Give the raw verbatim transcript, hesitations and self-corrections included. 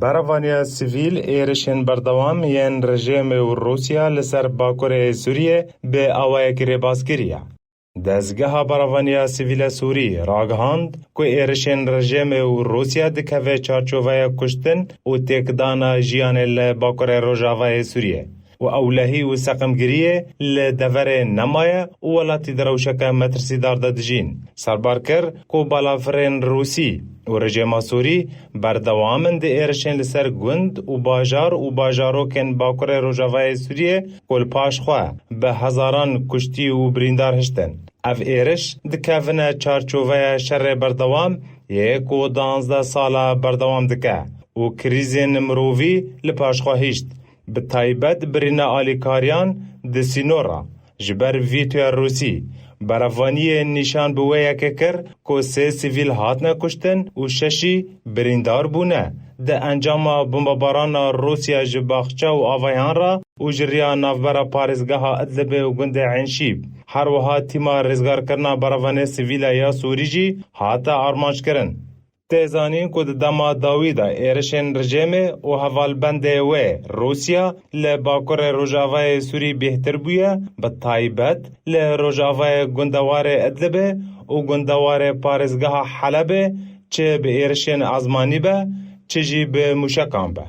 Berevaniya sivîl êrişên berdewam yên rejîmê û Rûsya li ser bakurê Sûriyê bi awayekî rêbaz kiriye. Dezgeha Berevaniya Sivîl a Sûrî ragihand ku êrişên rejîmê û Rûsya dikeve çarçoveya kuştin û têkdana jiyanê li bakurê rojavayê Sûriyê û ewlehî û seqimgiriyê li deverê nemaye û welatî di rewşeke metirsîdar de dijîn. Serbar kir ku balafirên Rûsî û rejîma Sûrî berdewam in di êrişên li ser gund û bajar û bajarokên bakurê rojavayê Sûriyê ku li paş xwe bi hezaran kuştî û birîndar hiştin. Ev êriş dikevine çarçoveya şerê berdewam yê ku duwazdeh sala berdewam dike û krîzên mirovî li paş xwe hişt, bi taybet birîna alîkariyan di sînora. Ji ber vîtoya Rûsî, berevaniyê nîşan bi wê yekê kir ku sê sivîl hatine kuştin û şeşî birîndar bûne di encama bombebarana Rûsya ji baxçe û avayan re û ji riya navbera parêzgeha Idlibê û gundê Enşîb. Her wiha tîma rêzgarkirina berevanê sivîl ya Sûrî jî hate armanckirin. Tê zanîn ku di dema dawî de êrişên rejîmê û hevalbendê wê Rûsya li bakurê rojavayê Sûrî bêhtir bûye, bi taybet li rojavayê gundewarê Idlibê û gundewarê parêzgeha Helebê, çi bi êrişên azmanî be, çi jî bi mûşekan be.